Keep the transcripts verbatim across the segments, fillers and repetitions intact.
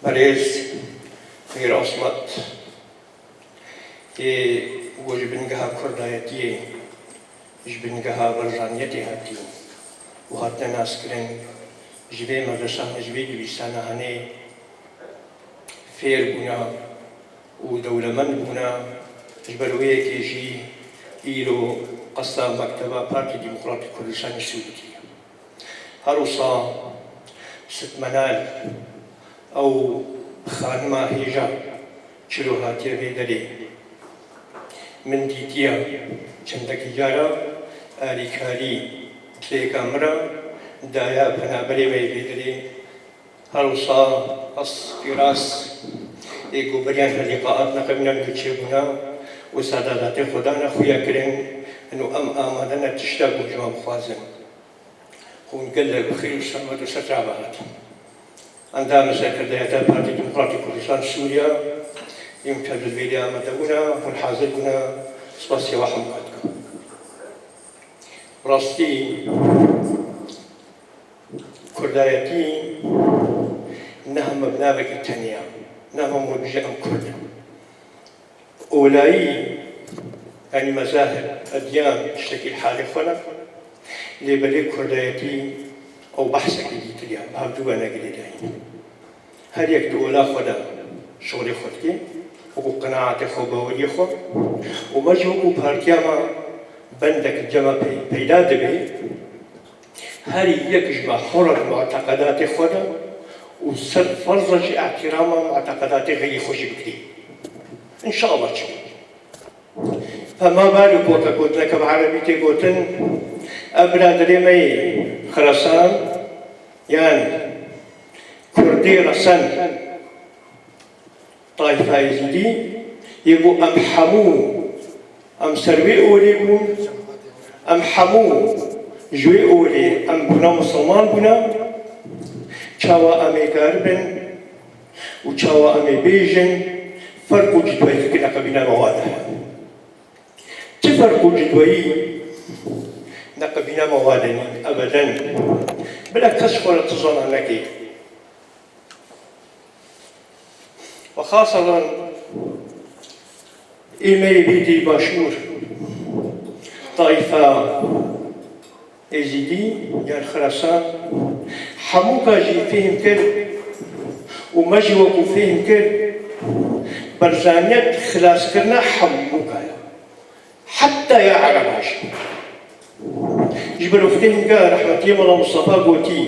Berêz Mîr Asmet, ê ku ji bingeha kurdayetiyê, ji bingeha barzaniyetê hatî û hatine naskirin, ji vê medresana, ji vê dibîsana hanê fêr bûna û dewlemend bûna, ji ber wê yekê jî îro qesta mekteba Partî Demokratîk Kurdistanê sû dikiriye. Her wisa Sitmenal, ew xanima hêja çilo hatiye vê derê. Min dîtiye çendekî cara alîkarî dilêka min re daya penaberê me yê vê derê. Her wisa ez Fîras ê ku beriyan her lîqa hatine qebîlan ku çêbûna û serdadatê xwe dane xuya kirin, ino em amade ne tişta ku ji wan bixwazin. Hûn gelek bi xêr û selamet û serçava hatin. Endamê Serkirdeyeta Partî Demokratîk Kurdistan Sûriya, êm tev li vêrê amade bûne, hûn hazir bûne, spasiya we hemû dikim. Rastî, kurdayetî ne hema bi navekî tenê ye, ne hema bije em kurd in. Olayî, yanî mezahib, edyan, tiştekî li halê xwe ne. Lê belê kurdayetî ew behsekî dîtir e, bi hevdû ve ne girêdayî. Her yek di ola xwe de şixulê xwe dike, wekû qenaetê xwe, baweriyê xwe û me jî wekû partiya me bendek li cem me pey-, peyda dibe. Her yek ji me hûr e di muteqedatê xwe de û ser ferz e jî îhtîrama muteqedatê xeyrê xwe jî bikirî. Înşallah çi. Pema ber û gote gotineke bi erebî tê gotin, ev biraderê me yê Xirasan, yan Kurdê Resen, Tayfa Êzîdî yê ku em hemû em ser wê olê bûn, em hemû ji wê olê em bûna misilman bûne, çawa em ê karibin û çawa em ê bêjin, ferq û cudwayî neqebîna me wa de heye. Çi ferq û cudwayî neqebîna me wa de nîn? Ebeden. Bila kes xwe re tu zana neke. Ve xasadan ê me yê bê dê başûr, tayfa Êzîdî yan Xirasan, hemûka jî fêhm kir û me jî wekû fêhm kir, berzaniyet xilaskirina hemûka ye. Heta ya Ereba jî. Ji ber wextê hinga rehmetiyê Mela Mustafa gotî,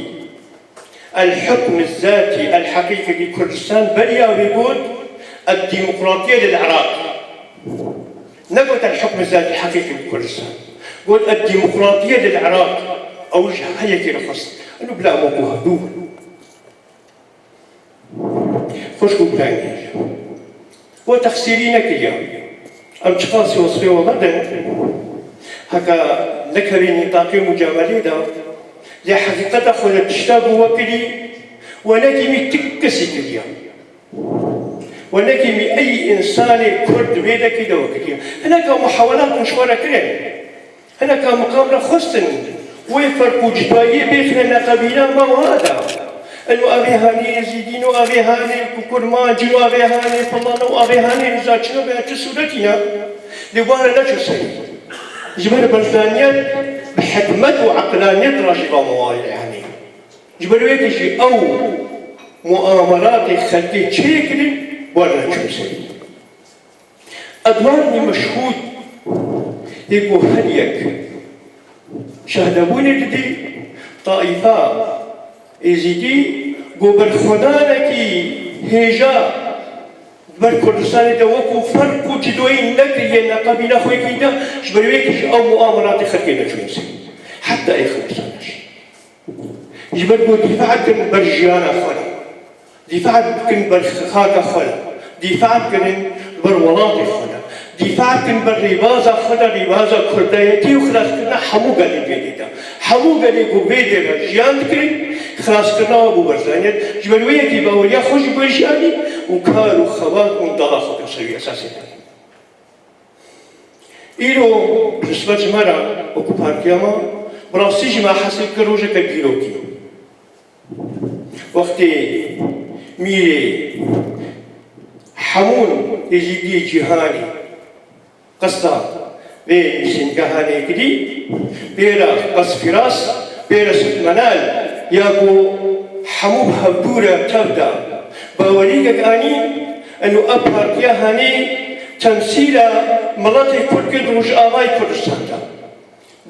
El hukm zati el heqîqî li Kurdistan, beriya wî got, El demokratiye lil Iraq. Negot, El hukm zati el heqîqî li Kurdistan. Got, El demokratiye lil Iraq. Ew ji her yekê re xwest. Eno bila em wekû hevdû bin. Xwişk û birayên hêja. We texsîrî nekiriye. Em çiqasî wesfê we vedin, heke nekevê nîtaqê mucamelê de, lê heqîqeta xwe de tişta ku we kirî, we nekîmî ti kesî kiriye. We nekîmî ey însanê Kurd di vê dekê de we kiriye. Hineka muhawelat min ji we re kirin. Hineka miqam re xwestin wê ferq û cudayiyê bêxine neqebîna me wiha de. Eno evê hanê Êzîdî ne, evê hanê ku Kurmanc in, evê hanê filan û evê hanê niza çi ne, bi çi sûretî ne. Lê wan re neçû serî. Ji ber berzaniyet bi hikmet û eqlaniyet re jî va me wa yanî. Ji ber wê yekê jî ew muamelatê xelkê çêkirin, wan re neçû serî. Edwarnî meşhûd yê ku her yek şehdebûnê didî, taifa Êzîdî ku berxwedanekî hêja ber Kurdistanê de wekû ferq û cidoyî nekiriye, neqebîna xwe yekî de, ji ber wê yekê jî ew muamelatê xelkê neçûn sê. Heta ê Kurdistanê jî. Ji ber ku dîfa dikin ber jiyana xwe re, dîfa dikin ber xaka xwe re, dîfa dikin ber welatê xwe re, dîfa dikin ber rêbaza xwe re, rêbaza kurdayetî û xilaskirina hemû gelê vê dê de. Hemû gelê ku vê dê re jiyan dikin, xilaskirina wan bû berzaniyet. Ji ber wê yekê baweriya xwe jî bûye jiyanî û kar û xebat û dala xwe bin ser wî esasê de. Îro nisbet ji me re wekû partiya me, bi rastî jî me hesib kir rojeke dîrokî. Wextê Mîrê hemû êzîdiyê cîhanê qesta vê nivîsîngehanê kirî, pêra Qas Fîras, pêra Seyîd Menal ya ku hemû bi hevdû re tev da. Bawerî yek anî, eno ev partiya hanê temsîla miletê Kurd kir di Rojavayê Kurdistan de.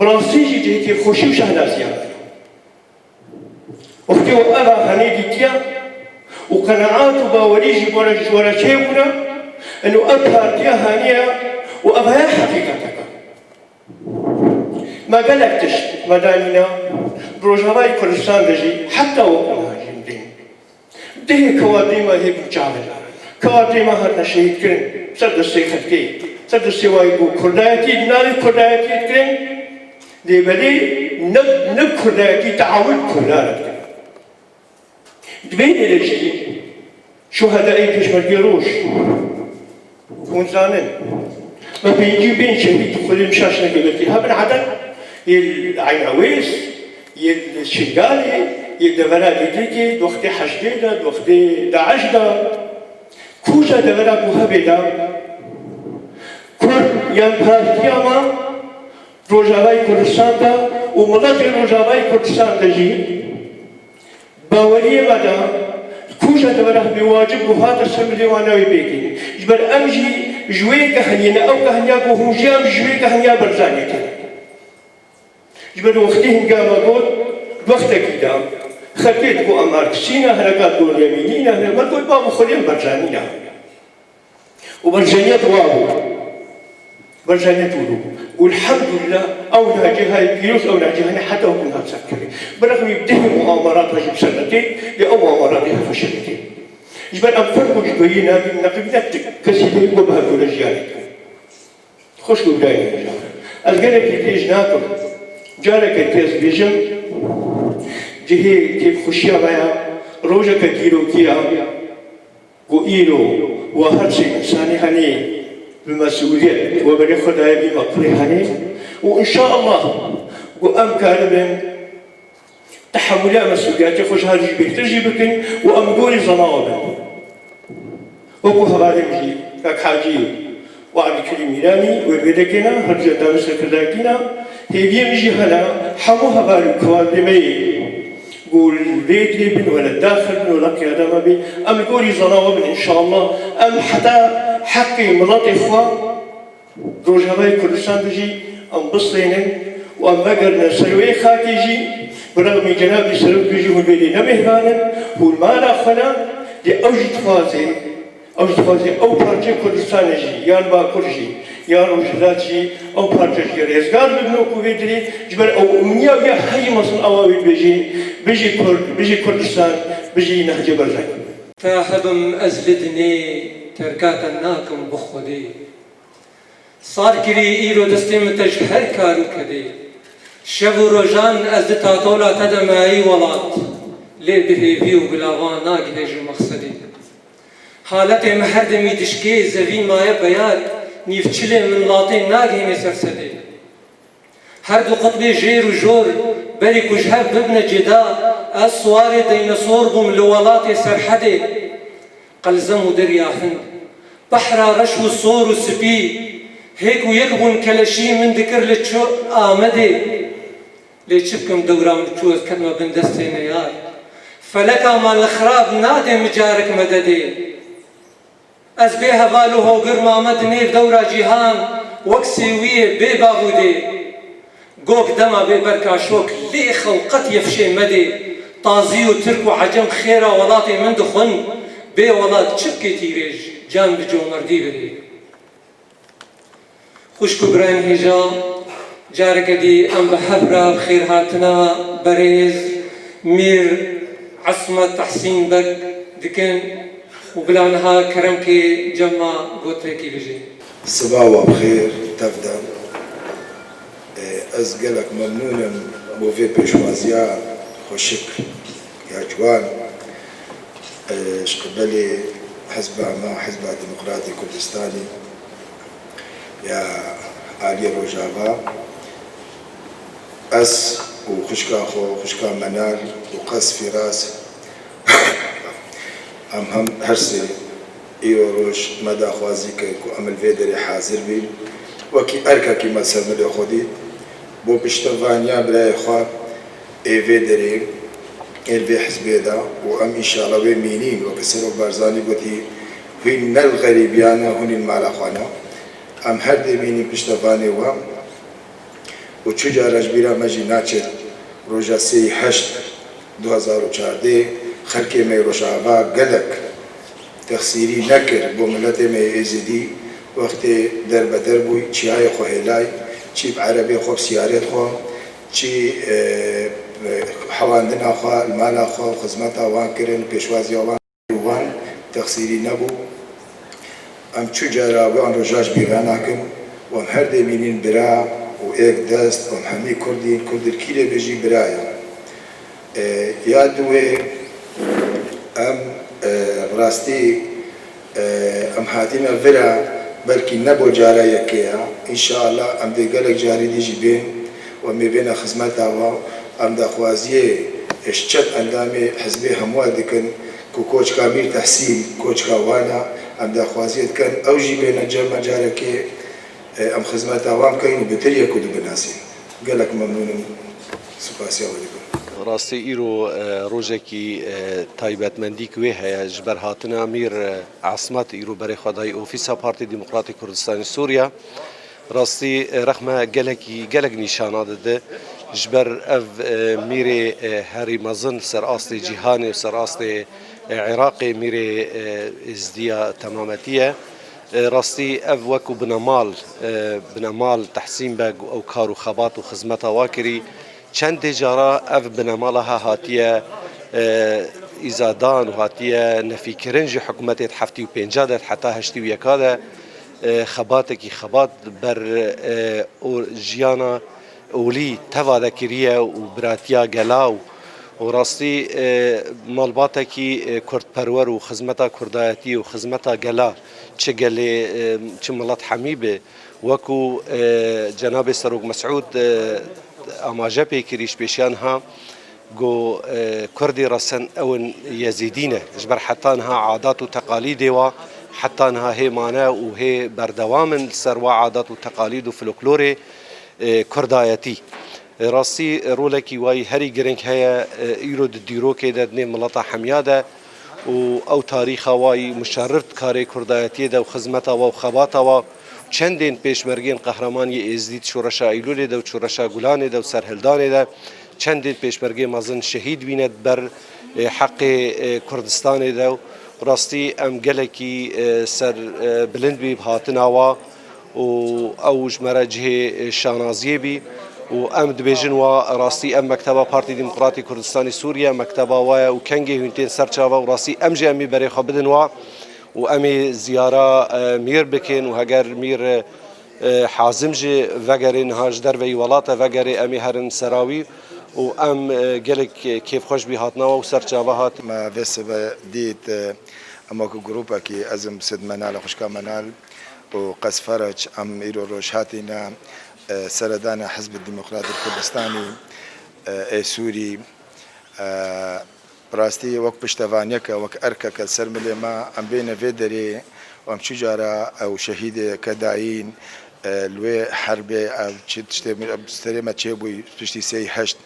Bi rastî jî cihê kêfxweşî û şehnaziya me. Wextê û eva hanê dîtiya û qenaat û bawerî jî ji we re çêbûna, eno ev partiya hanê ye û ev heye heqîqeteke. Me gelek tişt me danîna, di Rojavayê Kurdistan de jî heta wek niha jî em dîn. Dihê kewatê me hê bû çav in. Kewatê me hatine şehîdkirin ser destê xelkê, ser destê wayî ku kurdayetî, di navê kurdayetî dikirin, lê belê ne, ne kurdayetî, teawun kurdan dikirin. Di vê derê jî şuhedayê Pêşmergê Roj, hûn zanin, me pêncî û pênc şehîd, Xwedê min şaş neke, belkî hebin eded, yê li Eyn Ewês, yê li Şingalê, yê devera Dîdikê, di wextê Heşdê de, di wextê DAIŞ de, kûja devera ku hebê de, Kurd yan partiya me Rojavayê Kurdistan de û miletê Rojavayê Kurdistan de jî baweriyê me de kûja devera hebê wacib bû hate ser milê wan navê pêkê. Ji ber em jî ji wê kehniyê ne ew kehniya ku hûn jî em ji wê kehniya berzanê kirin. Ji ber wextê hingama got, wextekî de xelkê digot em Marksî ne, hereka digot Lemînî ne, hine me got babo Xwedê em Bercanî ne. Û Bercaniyet wa bû. Bercaniyet wilo bû. Û elhamdulillah ew nacîhayê pîroz, ew nacîhane heta wekî hat serkirin. Bi rexmî dehê muamerata jî bi ser netê, lê ew muamerata heve şerî tê. Ji ber em ferq û cudayiyê nabînin, neqibîne ti kesî heye ku bi hevdû re jiyanê dikin. Xwişk û birayên hêja, ez gelekî dirêj nakim. Careke dî ez bêjim, cihê kêfxweşiya me ya, rojeke dîrokî ya, ku îro we her sê însanê henê bi mesûliyet we berê xwe daye vî meqûlê henê û înşaallah ku em karibin Tehemûlê em mesûliyetê xwe ji her jî bêhtir jî bikin û em li gorî zana we bin. Wekû hevalê min jî, kak Hacî û Ebdulkerîm Mîranî, wê li wê dekê ne, her du endamê serkirdayetî ne, hêviyê min jî hene, hemû heval û kewalê me yê ku li vê dirê bin, wele daxil bin, wele qiyada me bê, em li gorî zana we bin, înşallah, em heta heqê miletê xwe, Rojavayê Kurdistan de jî em bistênin û em vegerine ser wê xakê jî, bi rexmî cenabî serok jî hûn vê dê ne mêhvan in, hûn mala xwe ne, lê ew jî dixwaze, ew jî dixwaze ew parçeyê Kurdistanê jî, yan Bakur jî, yan Rojhilat jî, ew parçe jî rêzgar bibin wekû vê dirê, ji ber ew umniya wî ya herî mezin ew a wê dibêjin, bijî Kurd, bijî Kurdistan, bijî Nehcê Barzanî. Ta hebim ez li dinê terka te nakim bi Xwedê. Sar kirî îro destê min te ji her kar û kedê. Şev û rojan ez di tatola te de me ey welat, lê bi hêvî û bi lavan nagihêjim mexsedê. Haletê min her demî dişkê, zevî maye beyar, nîvçilê min latê nagihênê ser sedê. Her du qutbê jêr û jor, berî ku ji hev bibine cida, ez siwarê dînosor bûm li welatê Serhedê. Qelzem û derya Hind, behra reş û sor û spî, hêk û yek bûn keleşî min dikir li ço Amedê. Lê çi bikim dewra min çû ez ketime bin destê neyar. Feleka me li xirab nadê min carek mededê. Ez bê heval û hogir mame di nêv dewra cîhan, wek sêwiyê bê bav û dê. Gog dema bê berka şok lê xew qet yefşê medê. Tazî û tirk û ecem xêra welatê min dixwin, bê welat çi bikê tîrêj, can bi comerdî bidê. Xwişk û birayên hêja, careke dî em bi hev re bi xêrhatina berêz Mîr Esmet Tehsîn Beg dikin û bila niha kerem kê cem me gotinekî bijê. Siba we bi xêr tev de. Ez gelek memnûn im bo vê pêşwaziya xweşik ya ciwan, ji qibelê hizba me, Hizba Demokratê Kurdistanê ya aliyê Rojava. Ez û xwişka xwe, xwişka Menal û Qas Fîras, Em hem her sê îro roj me daxwazî kir ku em li vê derê hazir bîn. Wekî erkekî me ser milê xwe dît. Bo piştevaniya birayê xwe ê vê derê, ê li vê hizbê de û em înşallah wê mînîn, weke Serok Barzanî gotî, hûn ne li xerîbiya ne, hûn li mala xwe ne. Em her dê mînîn piştevanê we. Û çi cara ji bîra me jî naçe, roja sê û heşt du hezar û çardeh xelkê me yê Rojava gelek texsîrî nekir bo miletê me yê Êzidî, wextê derbeder bûy, çiyayê xwe hêlay, çî bi erebê xwe, bi siyarê xwe, çî, e, e, hewandina xwe, li mala xwe, xizmeta wan kirin, pêşwaziya wan. Wan texsîrî nebû. Em çu cara wan roja ji bîr venakin û em her dê mînîn bira û êk dest û em hemî Kurd in, Kurd li kî lê be jî bira ye. E, ya duwê em, e, bi rastî, e, em hatine vira belkî ne bo cara yekê ya. Înşallah em dê gelek carî dî jî bên û em ê bêne xizmeta we. Em daxwaziyê ji çend endamê hizbê hemû dikin. Ku koçka Mîr Tehsîn, koçka wan e, em daxwaziyê dikin, ew jî bêne cem me carekê, e, em xizmeta wan bikeyn û bi tiriyek û dibinasîn. Gelek memnûn im, spasiya we dikim. Rastî îro, e, rojekî, e, taybetmendîk wê heye ji ber hatina Mîr, e, Esmet îro berê xwe dayî Ofîsa Partî Demokratîk Kurdistanê Sûriye. Rastî, e, rexme gelekî, gelek nîşana dide. Ji ber ev, e, mîrê, e, herî mezin ser astê cîhanê û ser astê, e, Iraqê mîrê, e, Êzdiya temametî ye. E, rastî ev wekû binemal, e, binemal Tehsîn Beg û ew kar û xebat û xizmeta wa kirî. Çendê cara ev binemala ha hatiye, e, îzadan û hatiye nefîkirin ji hikûmetê di heftê û pênca de heta heştê û yeka de, e, xebatekî xebat ber, e, û jiyana olî teva de kiriye û biratiya gela û, û rastî, e, malbatekî, e, kurdperwer û xizmeta kurdayetî û xizmeta gela çi gelê, e, çi milet hemî be. Wekû, e, Cenabê Serok Mesûd, e, amaje pê kirî ji pêşiya niha, got, e, Kurdê resen ew in Yezîdî ne. Ji ber heta niha adat û teqalîdê wa, heta niha hê mane û hê berdewam in li ser wa adat û teqalîd û folklorê, e, kurdayetî. Rastî rolekî wayî herî giring heye, e, îro di dîrokê de di nêv mileta hemiya de û ew tarîxa wayî muşerrif di karê kurdayetiyê de û xizmeta wa û xebata wa çendên pêşmergên qehreman yê Êzdî di Şoreşa Eylûlê de û Şoreşa Gulanê de û Serhildanê de çendên pêşmergê mezin şehîd bîne di ber, e, heqê, e, Kurdistanê de û rastî em gelekî, e, ser, e, bilind bî bi hatina wa û ew ji me re cihê, e, şanaziyê bî û em dibêjin wa rastî ev mekteba Partî Demokratî Kurdistanê Sûriye mekteba wa ye û kengê hûn tên ser çava û rastî em jî em ê berê xwe bidin wa û em ê ziyara, e, mîr bikin û heger mîr, e, e, Hazim jî vegerê niha ji derveyî welate vegerê em ê herin sera wî û em, e, gelek kêfxweş bî hatina we û ser çava hat. Me vê sibe dît, e, em wekî grûpekî ez im Sid Menal, xwişka Menal û Qez Ferec, em îro roj hatîne, e, seredana Hizb Demokratîk Kurdistanî, e, ê Sûrî, e, Bi rastî wek piştevaniyeke, wek erkeke li ser milê me, em bêne vê derê û em çi cara ew şehîdê ke dayîn, e, li wê herbê ew çi tiştê min, ew serê me çêbûyî piştî sê û heşt,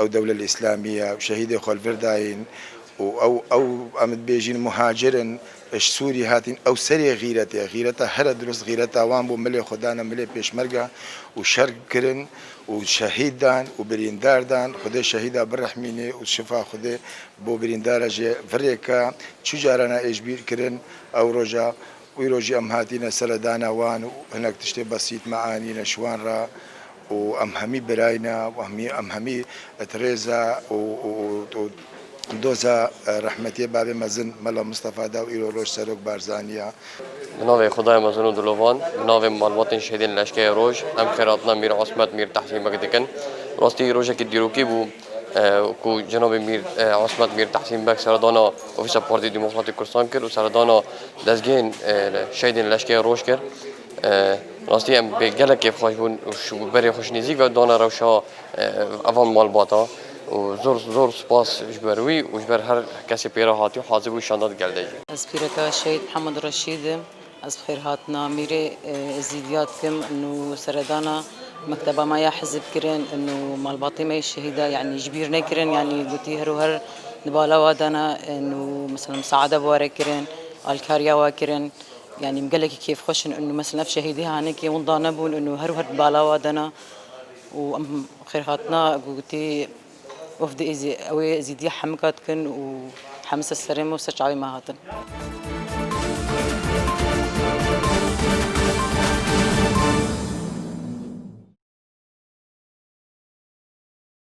ew dewle li Îslamî ye, şehîdê xwe li vir dayîn û ew, ew em dibêjin muhacir in, ji Sûrî hatîn, ew serê xîretê, xîreta here dirust, xîreta wan bû, milê xwe dane milê pêşmerge û şer kirin û şehîd dan û birîndar dan. Xwedê şehîda birehmînê û şifa Xwedê bo birîndara jê virêke. Çi carana ê ji bîr kirin ew roja, wî rojî em hatîne seredana wan û hinek tiştê besît me anîne ji wan re û em hemî birayne û hemî, em hemî di rêza û, û, û, û doza, e, rehmetiyê bavê mezin Mela Mistefa da û îro roj Serok Barzanî ye. Bi navê Xwedayê mezin û dilovan, bi navê malbatên şehîdên Leşkerê Roj, em xêratina Mîr Osmet Mîr Tehsîn Beg dikin. Rastî rojekî dîrokî bû, e, ku cenabê Mîr, e, Osmet Mîr Tehsîn Beg seredana Ofîsa Partî Demokratîk Kurdistan kir û seredana dezgehên, e, şehîdên Leşkerê Roj kir. E, rastî em pê gelek kêfxweş bûn û ji berê xwe ji nêzîk ve dane rewşa, e, evan malbata. û zor zor spas ji ber wî û ji ber her kesê pê re hatî û hazir bû şanda di gel de jî. Ez pîreka Şehîd Mihemed Reşîd im. Ez bi xêr hatina Mîrê, e, Êzîdiya dikim. Û seredana mekteba me ya hizb kirin û malbatê me yê şehîda, yanî ji bîr nekirin, yanî gotî her û her di bala wa de ne, û mesela misaade bi we re kirin, alkariya we kirin. Yanî em gelekî kêfxweş in û mesela ev şehîdê hanekê winda nebûn û her û her di bala wa de ne. Û em xêrhatina gotî wefdê Êzî-, ew ê Êzîdiya hemika dikin û hemî ser serê me û ser çavê me hatin.